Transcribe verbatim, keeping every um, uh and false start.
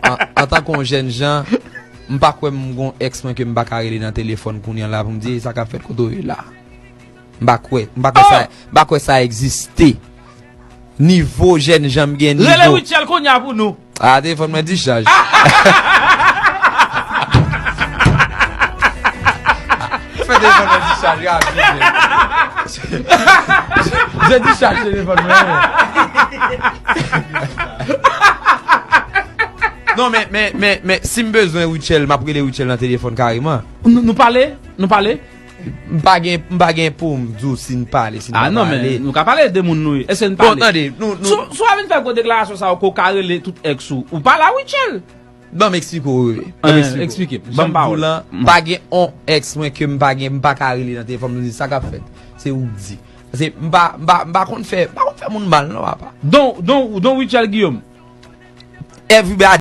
an, antanke yon jèn jan, m pa kwè m gon ex mwen ke m pa ka rele nan telefòn kounye a la pou m di, "Sa k ap fèt, kote w ye la?" M pa kwè, m pa kwè sa, m pa kwè sa egziste. Nivo jèn jan m gen nivo. Rele Rutshelle kounye a pou nou. Ah, telefòn mwen discharge. Fè telefòn mwen discharge rapid. Je discharge telefòn mwen. Non, men, men, men, men, si m bezwen Rutshelle, m ap rele Rutshelle nan telefòn kareman. Nou, nou pale? Nou pale? M pa gen, m pa gen pou m di w si n pale, si n pa pale. Ah non, men nou ka pale de moun nou ye. Èske n pale? Bon, tande, nou, nou. Si w ap vin fè gwo deklarasyon sa yo, ke w ka rele tout ex ou, ou pale a Rutshelle. Ban m eksplike w, Rere. Ban m eksplike w. Ban m di w lan, pa gen on ex mwen ke m pa gen, m pa ka rele nan telefòn, m di sa k ap fèt. Se ou k di. Paske m pa, m pa, m pa konn fè, m pa konn fè moun mal, non, papa. Don, don, don Rutshelle Guillaume. Everybody